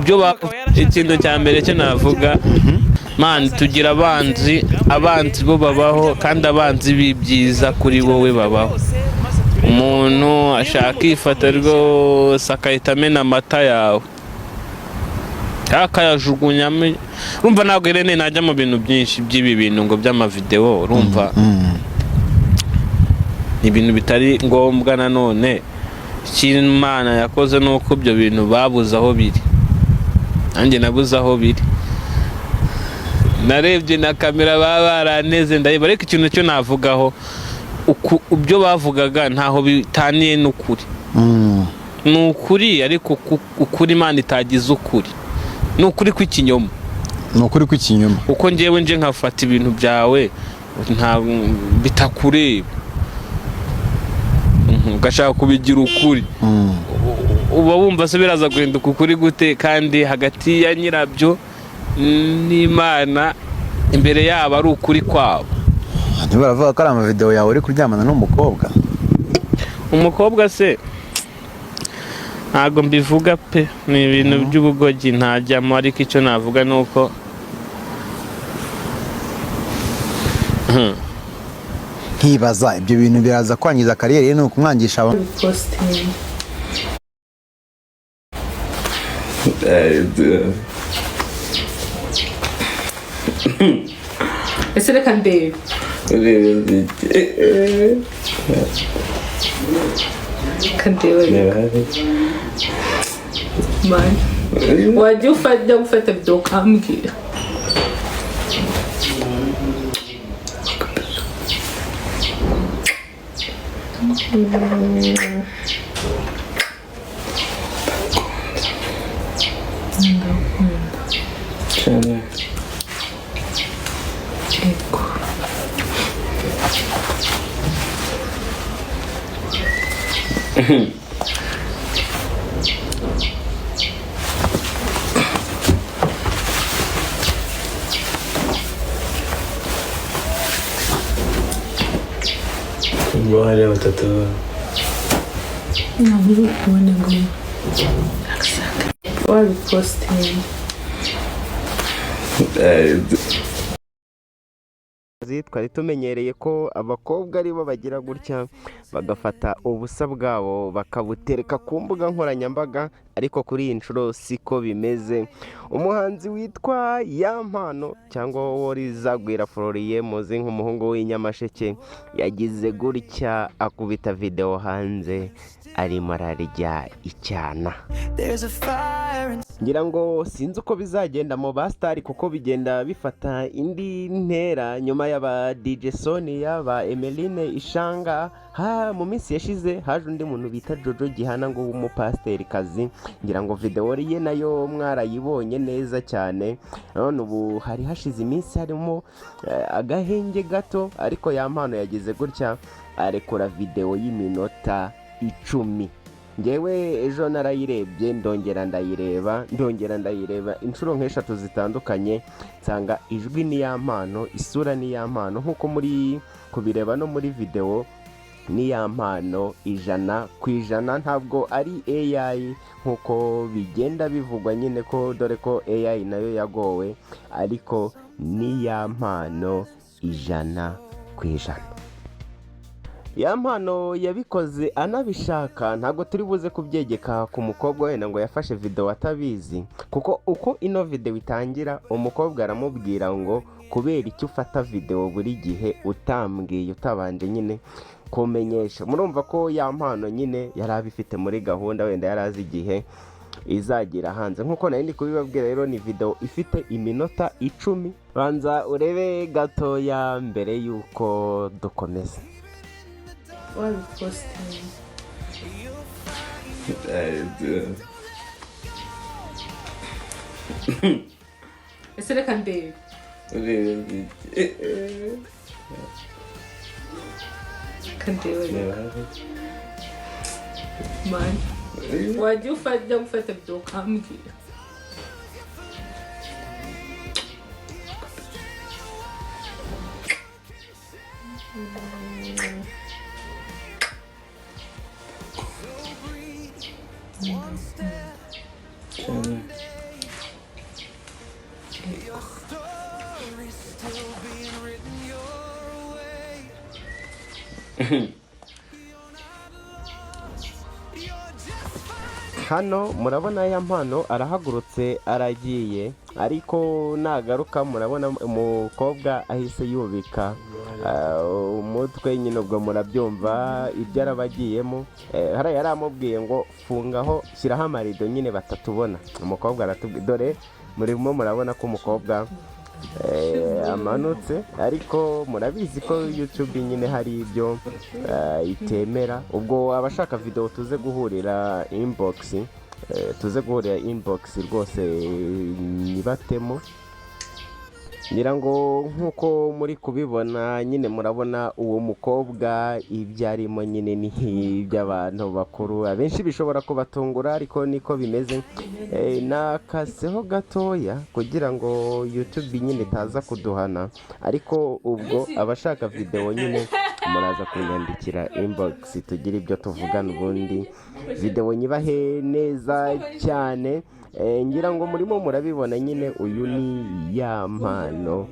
Ibyo ikintu cya mbere cyo navuga, man, tugira abanzi. Abanzi bo babaho, kandi abanzi b'ibyiza kuri wowe babaho. Umuntu ashaka ifata rwose akahita amena amata yawe akayajugunyamo. Urumva, ntabwo Irene najya mu bintu byinshi by'ibi bintu ngo by'amavidewo. Urumva, ni ibintu bitari ngombwa. Nanone icyo Imana yakoze ni uko ibyo bintu babuze aho biri, nanjye nabuze aho biri. Narebye na kamera baba baranteze ndayibona, ariko ikintu cyo navugaho, ibyo bavugaga ntaho bitaniye n'ukuri. Ni ukuri, ariko ukuri Imana itagize ukuri, ni ukuri kw'ikinyoma. Ni ukuri kw'ikinyoma. Kuko ngewe nje nkafata ibintu byawe nta bitakureba, ugashaka kubigira ukuri, uba wumva se biraza guhinduka ukuri gute, kandi hagati ya nyirabyo n'Imana imbere yabo ari ukuri kwabo? Ntibaravuga ko ari amavidewo yawe uri kuryamana n'umukobwa? Umukobwa se ntabwo mbivuga pe, ni ibintu by'ubugogi ntajyamo, ariko icyo navuga ni uko Nkibaza, ibyo bintu biraza kwangiza career ye? Ni ukumwangisha abantu? Posting. Ese reka ndebe. Reka ndebe. Man, wajya ufata gufata video ukambwira. Cyane. Ego. Ubwo hari batatu. Ntabwo uri kubona ngo wabipositinga. Twari tumenyereye ko abakobwa aribo bagira gutya bagafata ubusa bwabo bakabutereka ku mbuga nkoranyambaga, ariko kuri iyi nshuro siko bimeze. Umuhanzi witwa Yampano, cyangwa Worizagwira Floriye, muzi nk'umuhungu w'inyamasheke, yagize gutya akubita videwo hanze arimo ararya icyana. Ngira ngo sinzi uko bizagenda mu ba star, kuko bigenda bifata indi ntera nyuma y'aba DJ Sonia, ba Emeline Ishanga. Ha, mu minsi yashize haje undi muntu bita Jojo Gihana ngo w'umupasiterikazi. Ngira ngo videwo ye nayo mwarayibonye neza cyane. None ubu hari hashize iminsi harimo agahenge gato, ariko Yampano yagize gutya arekura videwo y'iminota 10. Ngewe ejo narayirebye, ndongera ndayireba, ndongera ndayireba inshuro nk'eshatu zitandukanye, nsanga ijwi ni Yampano, isura ni Yampano, nk'uko muri kubireba no muri videwo, ni Yampano 100%. Ntabwo ari AI nk'uko bigenda bivugwa nyine, ko dore ko AI nayo yagowe, ariko ni Yampano 100%. Yampano yabikoze anabishaka. Ntabwo turi buze kubyegeka ku mukobwa wenda ngo yafashe videwo atabizi, kuko uko ino videwo itangira, umukobwa aramubwira ngo kubera icyo ufata videwo buri gihe utambwiye, utabanje nyine kumenyesha? Murumva ko Yampano nyine yari abifite muri gahunda, wenda yari azi igihe izagira hanze. Nk'uko nari ndi kubibabwira rero, ni videwo ifite iminota 10. Banza urebe gatoya mbere y'uko dukomeza. Wabipositinga. Ese reka ndebe. Reka ndebe. Man, wajya ufata gufata video ukambwira. Cyane. Yego. Hano murabona ya mpano arahagurutse aragiye, ariko nagaruka murabona umukobwa ahise yubika umutwe nyine. Ubwo murabyumva ibyo araba agiyemo. Hariya yari amubwiye ngo fungaho, shyiraho amarido nyine batatubona. Umukobwa aratubwiye, dore murimo murabona ko umukobwa amanutse, ariko murabizi ko YouTube nyine hari ibyo itemera. Ubwo abashaka video tuze guhurira inbox, tuze guhurira inbox rwose nibatemo. Ngira ngo nk'uko muri kubibona nyine, murabona uwo mukobwa ibyo arimo nyine ni iby'abantu bakuru. Abenshi bishobora kubatungura, ariko niko bimeze. Nakaseho gatoya kugira ngo YouTube nyine itaza kuduhana, ariko ubwo abashaka video nyine muraza kunyandikira inbox tugire ibyo tuvugana, ubundi video nyibahe neza cyane. Ngira ngo murimo murabibona nyine, uyu ni ya mpano.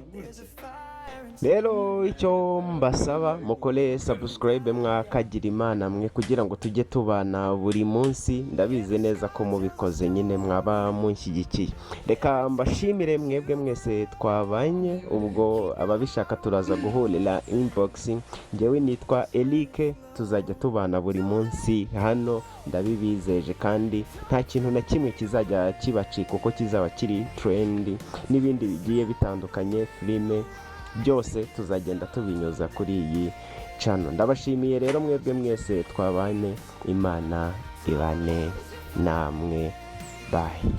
Rero icyo mbasaba, mukore subscribe mwakagira Imana mwe, kugira ngo tujye tubana buri munsi. Ndabizi neza ko mubikoze nyine mwaba munshyigikiye. Reka mbashimire mwebwe mwese twabanye. Ubwo ababishaka turaza guhurira inbox. Njyewe nitwa Eric, tuzajya tubana buri munsi hano, ndabibizeje, kandi nta kintu na kimwe kizajya kibacika uko kizaba kiri trend n'ibindi bigiye bitandukanye, filime, byose tuzagenda tubinyuza kuri iyi channel. Ndabashimiye rero mwebwe mwese twabane. Imana ibane namwe. Bye.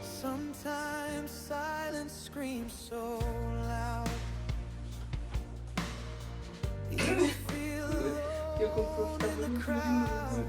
Sometimes silence screams so loud. You feel alone in the crowd.